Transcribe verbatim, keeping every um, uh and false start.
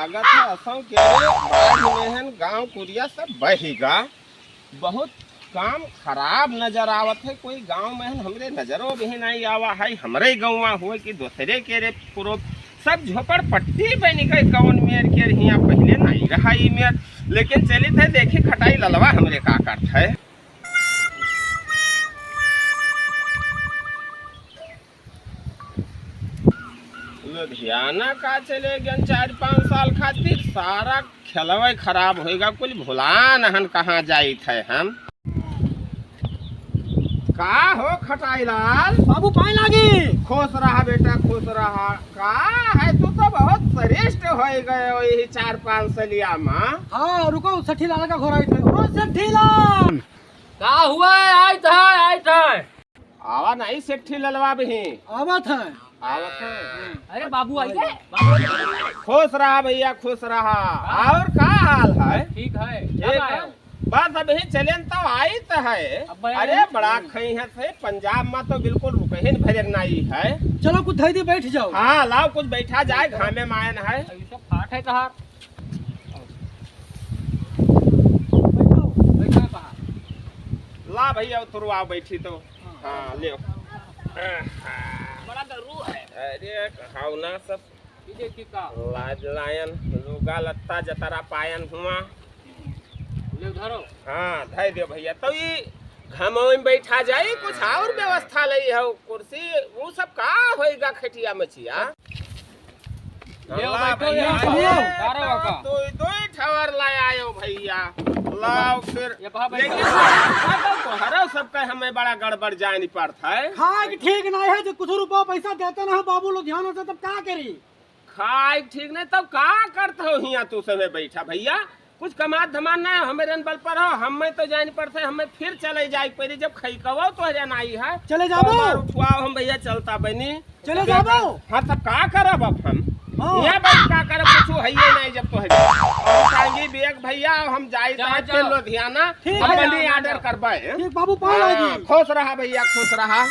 लागत है असों के बाढ़ में हन गाँव कुरिया सब बहिगा। बहुत काम खराब नजर आवत है। कोई गाँव में हन हमरे नजरो भी नहीं आवा है। हमरे गौवा हुए कि दूसरे के रे पूरो सब झोपड़पट्टी बनि गए। कौन मेर के हियाँ पहिले नहीं रहा ई मेर। लेकिन चलित है देखी खटाई ललवा हमरे का करत है। लुधियाना का चले गन चार पाँच साल खातिर, सारा खेलवे खराब होइगा, कुल भुलान हन कहाँ जाइत है हम। का हो खटाई लाल? बाबू पाए लागी। खुश रहा बेटा, खुश रहा। का है, तू तो बहुत श्रेष्ठ हो गए हो यही चार पाँच सलिया में। हाँ, रुको, सेठी लाल का घोराइत है। ओ सेठी लाल। का हुआ है? आइत है, आइत है। आवा नहीं सेठी ललवा भी। आवत है। आवत है। अरे बाबू आई गए। खुश रहा भैया, खुश रहा। और का हाल है? ठीक है। ठीक है। बस अभी चलेन तो आइत है। अब भाई अरे बड़ा खई है से पंजाब में तो बिल्कुल रुकहिन भरे नहीं है। चलो कुछ धई दे, बैठ जाओ। हाँ, लाओ कुछ बैठा जाए, घामे में आयन है। अभी तो फाट है तहार। बैठो, बैठो बाहर। ला भैया, उतरो, आओ बैठी तो। हाँ, ले। बड़ा गरू है। अरे, खाओ ना सब। ये देखिए का। लाज लायन, लुगा लत्ता जतरा पायन हुआ। ले धरो। हाँ, धै दे भैया। तो ई घमवे में बैठा जाई, कुछ और व्यवस्था लई हो, कुर्सी, वो सब का होइगा खटिया मचिया? ले आओ, अल्लाह बैठो, भैया, यहाँ बैठो। ये का रहा का? दो, दो ही ठवर ले आयो भैया। लाओ फिर। ये बहा बैठो। लेकिन तोहरा सबका हमें बड़ा गड़बड़ जानी पड़ता है। खाए के ठीक नहीं है, जो कुछ रुपया पैसा देते ना हो बाबू लुधियाना से, तब का करी? खाए के ठीक नहीं, तब का करत हो हियाँ तू समय बैठा भैया? कुछ कमात धमात ना, हमरे बल पर हो, हमें तो जाए नहीं पड़ता है, हमें फिर चले जाए के पड़ी, जब खैकवो तोहरे नाई है। चले जाबो। तो मार उठवाओ, हम भैया चलता बनी। चले जाबो। हाँ, तब का करब अब हम? हाँ। ये बात का करब, कुछ है ये नहीं जब तोहरे। हम टांगी बैग भैया, हम जाए जा, तो फिर जाओ। लुधियाना, ठीक हम है। मनी ऑर्डर करबे। ठीक बाबू, पाए हाँ, लागी। खुश रहा भैया, खुश रहा।